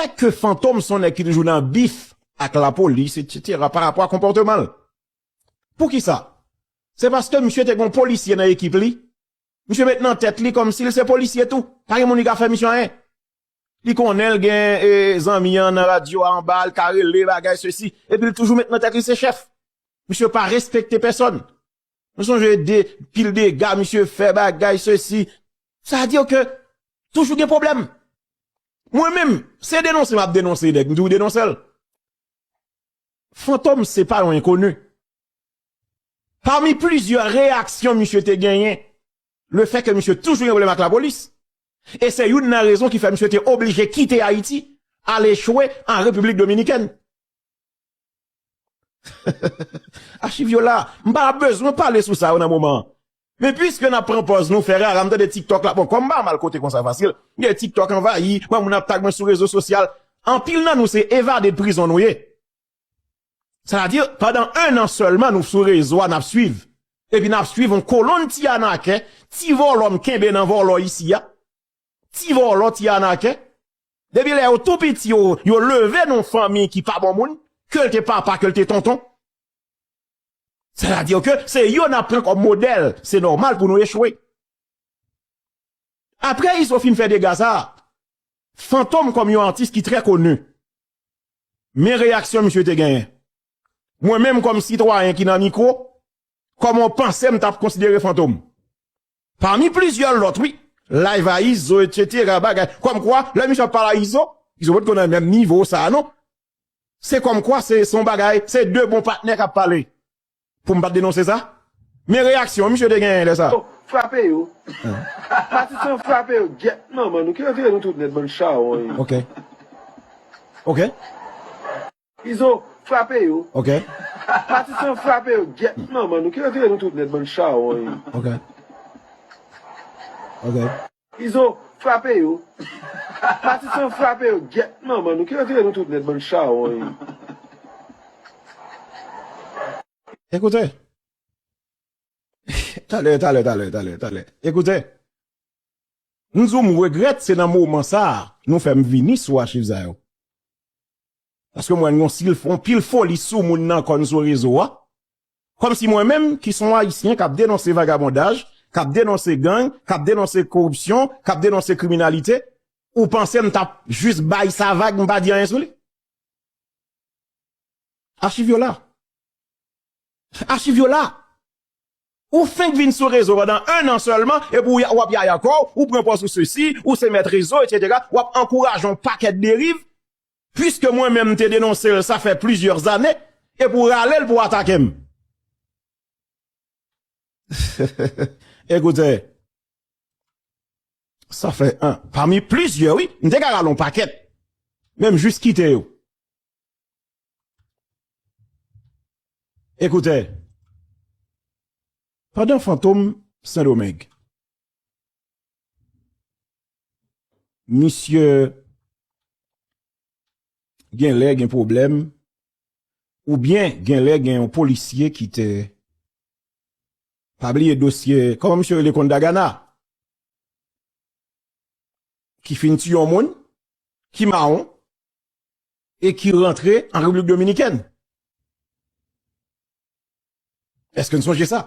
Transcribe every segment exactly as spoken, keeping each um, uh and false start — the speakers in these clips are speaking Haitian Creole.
Fè ke Fantom se yon nèg ki toujou nan bif ak lapolis, etsetera, pa rapò a konpòteman l. Poukisa? Se paske misye te gen yon polisye nan ekip li, misye met nan tèt li kòmsi l se polisye tou. Pa gen moun li ka fè misye anyen. Li konnen l gen, e, zanmi an nan radyo a anba l, ka rele, bagay, sesi. Epi l toujou met nan tèt li se chèf. Misye pa respekte pèsòn. Nou sonje de pil dega misye fè, bagay, sesi. Sa di ke toujou gen pwoblèm. Mwen menm, se denonse m ap denonse nèg, m toujou denonse l. Fantom se pa yon enkoni. Pami plizyè reyaksyon misye te genyen, lefètke misye toujou gen pwoblèm ak lapolis, e se youn nan rezon ki fè misye te oblije kite Ayiti, al echwe an Repiblik Dominikèn. Achiv yo la, m pa bezwen pale sou sa yo nan moman an. Men piske n ap pran pòz nou fè rara, m tande TikTok la, bon, kòm m pa mal kote konsa fasil, gen TikTok anvayi, mwen moun ap tag mwen sou rezo sosyal. Anpil nan nou se evade de prizon nou ye. Sa vle di, pandan en an sèlman nou sou rezo a, n ap swiv. Epi n ap swiv yon kolonn ti anakè, ti vòlò m kenbe nan vòlò isi a. Ti vòlò, ti anakè. Depi lè yo tou piti, yo, yo leve nan yon fanmi ki pa bon moun, ke l te papa, ke l te tonton. Sa vle di ke se yo n ap pran kòm modèl, se nòmal pou nou echwe. Apre Izo fin fè dega sa, Fantom kòm yon atis ki trè koni, men reyaksyon misye te genyen. Mwen menm kòm sitwayen ki nan mikwo, kòman w panse m t ap konsidere Fantom? Pami plizyè lòt, wi. Live a Izo, etsetera, bagay. Kòmkwa, lè misye ap pale a Izo, Izo pa t konn nan menm nivo sa a, non. Se kòmkwa, se, se yon bagay, se de bon patnè k ap pale. Pou m pa t denonse sa? Men reyaksyon misye te genyen lè sa. Frape yo. Matisan frape yo. Gyèt manman nou. Ki retire nou tout nèt, bann chawony. Ok. Ok. Izo, frape yo. Ok. Matisan frape yo. Gyèt manman nou. Ki retire nou tout nèt, bann chawony. Ok. Ok. Izo, frape yo. Matisan frape yo. Gyèt manman nou. Ki retire nou tout nèt, bann chawony. Ekoute. Talè, talè, talè, talè, talè. Ekoute. M di w, m regrèt se nan moman sa a nou fè m vini sou achiv sa yo. Paske m wè n gon sil, yon pil foli sou moun nan kò n sou rezo a. Kòmsi mwen menm, ki se yon Ayisyen k ap denonse vagabondaj, k ap denonse gang, k ap denonse koripsyon, k ap denonse kriminalite, ou panse m t ap jis bay sa vag, m pa di anyen sou li? Achiv yo la. Achiv yo la. Ou fenk vin sou rezo pandan en an sèlman, epi w, w ap yaya kò w, ou pran pòz ou sesi, ou se mèt rezo, etsetera. W ap ankouraje yon pakèt deriv, piske mwen menm m te denonse l, sa fè plizyè zane, epi w rale l pou w atake m. Ekoute, sa fè en, pami plizyè, wi, m te ka rale yon pakèt, men m jis kite yo. Ekoute, pandan Fantom Sendomeng, misye gen lè gen pwoblèm, oubyen gen lè gen yon polisye ki te, pa bliye dosye, kòman misye rele, Kondagana, ki fin tiye yon moun, ki mawon, e ki rantre an Repiblik Dominikèn. Èske n sonje sa?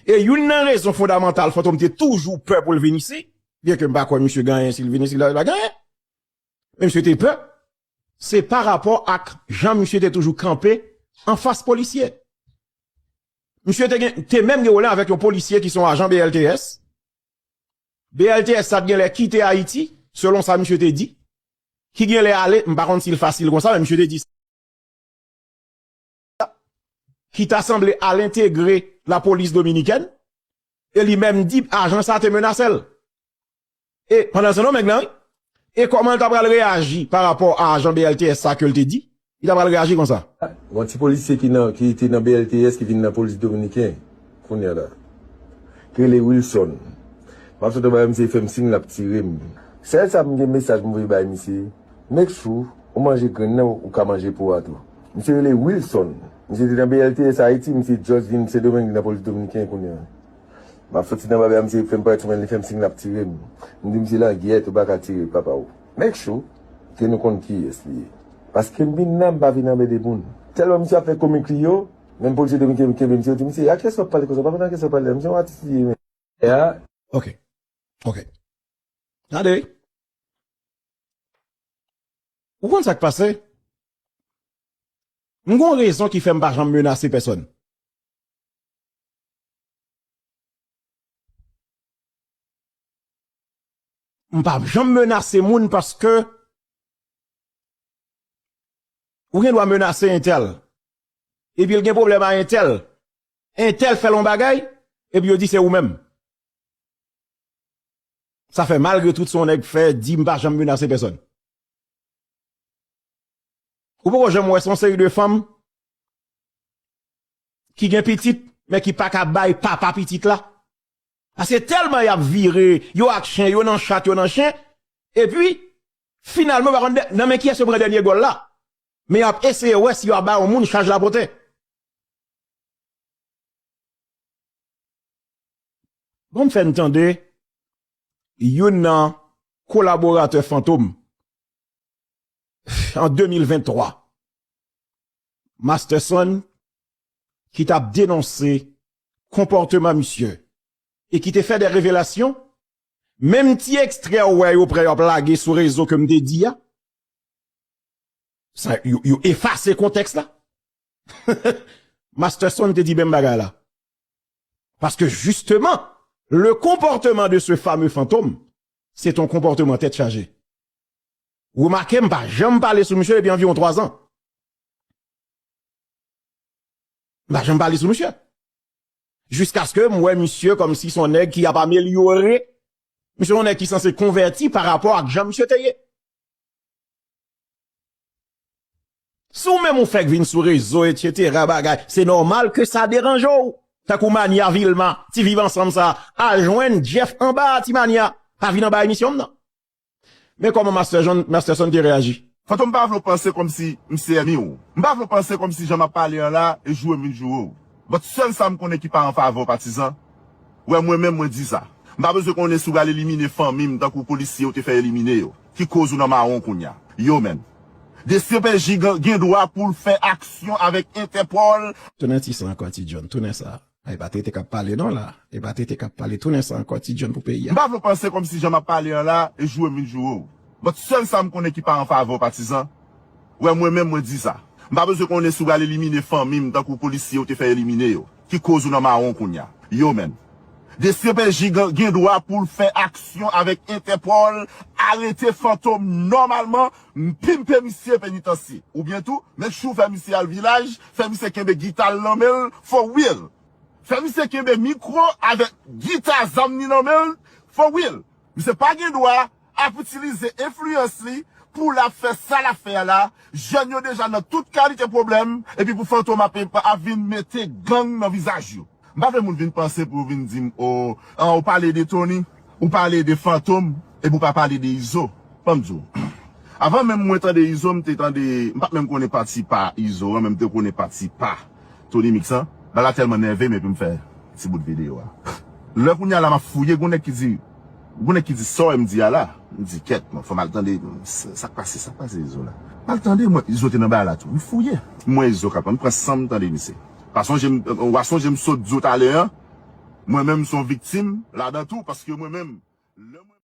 E youn nan rezon fondamantal Fantom te toujou pè pou l vin isi, byenke m pa kwè misye gen anyen si l vin isi, l pa gen anyen. Men misye te pè, se pa rapò ak jan misye te toujou kanpe anfas polisye. Misye te gen, te menm gen pwoblèm avèk yon polisye ki se yon ajan B L T S. B L T S sa t gen lè kite Ayiti, selon sa misye te di, ki gen lè ale, m pa konn si l fasil konsa, men misye te di sa, ki ta sanble al entegre lapolis dominikèn, e li menm di ajan sa te menase l. E pandan Sendomeng nan, wi. E kòman l ta pral reyaji pa rapò a ajan B L T S sa ke l te di? Li ta pral reyaji konsa. Gon ti polisye ki nan, ki te nan B L T S ki vin nan polis dominiken kounye a la. Ki rele Wilson. M ap sot anba misye fè m siy l ap tire m. Sèl sa m gen mesaj m voye bay misye. Make sure ou manje grenn nan, ou ka manje po a tou. Misye rele Wilson. Misye te nan B L T S Ayiti, misye just vin Sendomeng nan polis dominiken kounye a. M ap soti nan bagay, misye fè m parèt sou men, li fè m siy l ap tire m. M di misye, langyèt, ou pa ka tire papa w. Make sure Ke nou konn kiyès li ye. Paske m vin la, m pa vin anmède moun. Tèlman misye ap fè komik li yo, menm polisye te vin kenbe, kenbe misye, yo di, "Misye, a kiyès w ap pale konsa? W pa konn a kiyès w ap pale la? Misye yon atis li ye, men." Ya. Ok. Ok. Tande. Ou konn sa k pase? M gon rezon ki fè m pa janm menase pèsòn. M p ap janm menase moun paske ou gen dwa menase entèl. Epi l gen pwoblèm a entèl. Entèl fè l yon bagay, epi yo di se ou menm. Sa fè malgre tout sa yon nèg fè, di m pa janm menase pèsòn. Ou poko janm wè se yon seri de fanm ki gen pitit, men ki pa ka bay papa pitit la. Paske tèlman y ap vire, yo ak chen, yo nan chat, yo nan chen, epi, finalman, yo pa konn dè- nan men kiyès yo pran dènye gòl la. Men y ap eseye wè si y ap ba yon moun chaj la pote. Bon, m fè n tande youn nan kolaboratè Fantom an de mil venntwa. Masterson, ki t ap denonse konpòteman misye e ki te fè de revelasyon, menm ti ekstrè ou wè yo pran, yo ap lage sou rezo ke m te di a, sa, yo, yo efase kontèks la. Masterson te di menm bagay la. Parce que justement, le comportement de ce fameux Fantom, c'est un comportement tèt chaje. Remake, m pa janm pale sou misye depi anviwon twa zan. M pa janm pale sou misye. Jiskaske m wè misye kòmsi se yon nèg ki ap amelyore. Misye se yon nèg ki sanse konvèti pa rapò ak jan misye te ye. Si w menm ou fèk vin sou rezo, etsetera, bagay, se nòmal ke sa deranje w. Tankou Mania, Vilma, ti viv ansanm sa, al jwenn Jeff anba a, ti Mania. Pa vin anba emisyon m nan. Men kòman Master John, Masterson te reyaji. Fantom, m pa vle w panse kòmsi m se ènmi w. M pa vle w panse kòmsi jan m ap pale an la, e joure m vin joure w. But sèl sa m konnen ki pa an favè w, patizan, wè mwen menm mwen di sa. M pa bezwen konnen si w pral elimine fanmi m tankou polisye yo te fè elimine yo, ki koz ou nan mawon kounya. Yo menm. D C P J gen, gen dwa pou l fè aksyon avèk Entèpòl. Tounen ti sa ankò, ti John, tounen sa. E pa Tete k ap pale non la. E pa Tete k ap pale, tounen sa ankò, ti John, pou peyi a. M pa vle w panse kòmsi jan m ap pale an la, e joure m vin joure w. But sèl sa m konnen ki pa an favè w, patizan, wè mwen menm mwen di sa. M pa bezwen konnen si w pral elimine fanmi m tankou polisye yo te fè elimine yo, ki koz ou nan mawon kounya. Yo menm. D C P J gen, gen dwa pou l fè aksyon avèk Entèpòl, arete Fantom nòmalman, m pimpe misye penitansye. Oubyen tou, make sure fè misye al vilaj, fè misye kenbe gita l nan men l, for real. Fè misye kenbe mikwo avèk gita zam ni nan men l, for real. Misye pa gen dwa ap itilize enfliyans li pou l ap fè sa l ap fè a la. Jèn yo deja nan tout kalite pwoblèm, epi pou Fantom ap, ap vin mete gang nan vizaj yo. M pa vle moun vin panse pou yo vin di m, o, an, ou pale de Tony, ou pale de Fantom, epi ou pa pale de Izo. Ban m di w. Avan menm mwen tande Izo, m te tande, m pa t menm konnen pati pa Izo an, men m te konnen pati pa Tony Mix an. Bagay la tèlman nève m epi m fè ti bout videyo a. Lè kounya la m ap fouye, gon nèg ki di, gon nèg ki di sa w wè m di a la. M di, kèt, mwen, fò m al tande, sa, sa k pase, sa k pase Izo la. M al tande, mwen, Izo te nan bagay la tou. M fouye. M wè Izo k ap, m pran san m tande misye. Pa sonje m, w a sonje m sot di w talè an, mwen menm m se yon viktim ladan tou, paske mwen menm, lè mwen